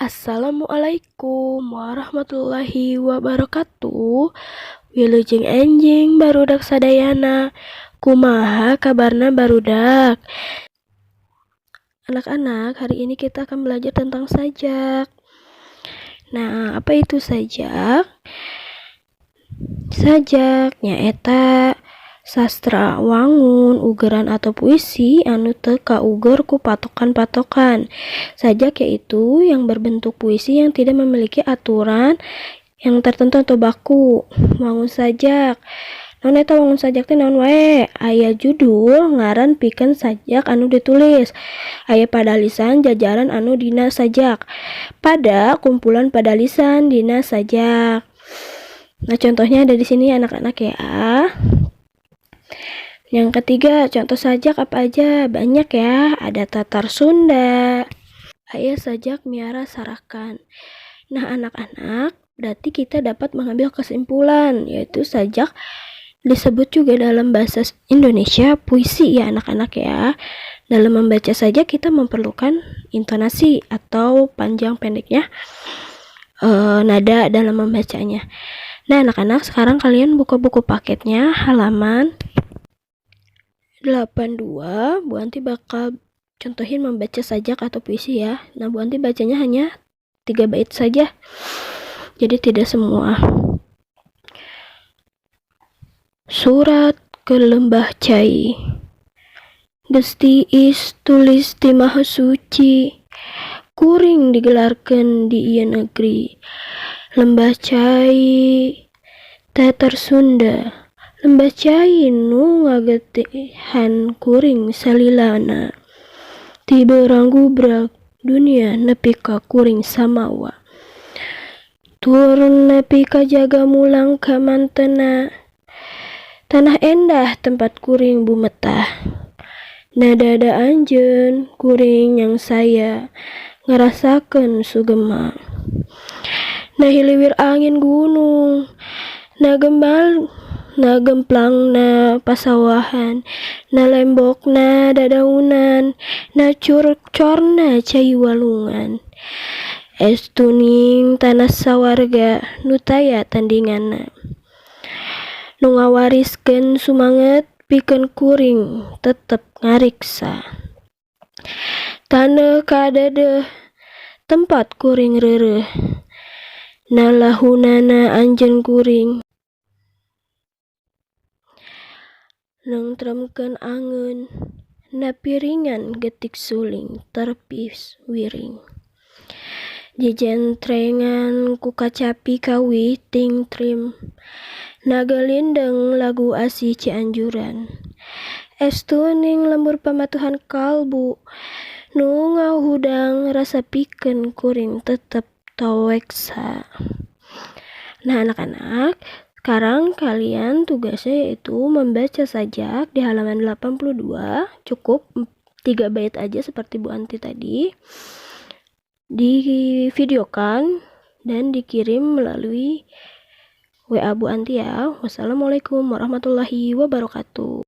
Assalamualaikum warahmatullahi wabarakatuh. Wilujeng enjing barudak sadayana. Kumaha kabarna barudak? Anak-anak, hari ini kita akan belajar tentang sajak. Nah, apa itu sajak? Sajak nyaeta sastra wangun ugeran atau puisi anu teu kauger ku patokan-patokan. Sajak yaitu yang berbentuk puisi yang tidak memiliki aturan yang tertentu atau baku. Wangun sajak. Naon eta wangun sajak teh naon wae? Aya judul, ngaran pikeun sajak anu ditulis. Aya padalisan jajaran anu dina sajak. Pada kumpulan padalisan dina sajak. Nah, contohnya ada di sini anak-anak ya. Yang ketiga, contoh sajak apa aja? Banyak ya. Ada Tatar Sunda, aya sajak Miara Sarakan. Nah, anak-anak, berarti kita dapat mengambil kesimpulan, yaitu sajak disebut juga dalam bahasa Indonesia puisi ya anak-anak ya. Dalam membaca sajak kita memerlukan intonasi atau panjang pendeknya nada dalam membacanya. Nah, anak-anak, sekarang kalian buka buku paketnya halaman 82. Bu Anti bakal contohin membaca sajak atau puisi ya. Nah, Bu Anti bacanya hanya 3 bait saja. Jadi tidak semua. Surat ke Lembah Cai. Geus tiis tulis ti Maha Suci. Kuring digelarkeun di ieu negeri. Lembah Cai Tatar Sunda. Lembah cai nu ngagetihan kuring salilana. Ti beurang gubrag dunia nepi ka kuring samawa. Tur nepi ka jaga mulang ka mantena. Tanah endah tempat kuring bumetah. Nadada anjeun kuring nyangsaya ngarasakeun sugema. Na hiliwir angin gunung, na gembal na gemplangna pasawahan, na lembokna dadaunan, na curcorna cai walungan. Estuning tanah sawarga nu taya tandinganna. Nu ngawariskeun sumanget pikeun kuring tetep ngariksa. Taneuh kadeudeuh tempat kuring reureuh. Na lahunana anjeun kuring. Nengtremkeun angeun, na piringan getik suling terpis wiring. Dijentrengan ku kacapi kawih tingtrim. Na gelindeng lagu asih Cianjuran. Estuning lembur pamatuhan kalbu nu ngahudang rasa pikeun kuring tetep toweksa. Nah, anak-anak, sekarang kalian tugasnya yaitu membaca sajak di halaman 82, cukup 3 bait aja seperti Bu Anti tadi. Divideokan dan dikirim melalui WA Bu Anti ya. Wassalamualaikum warahmatullahi wabarakatuh.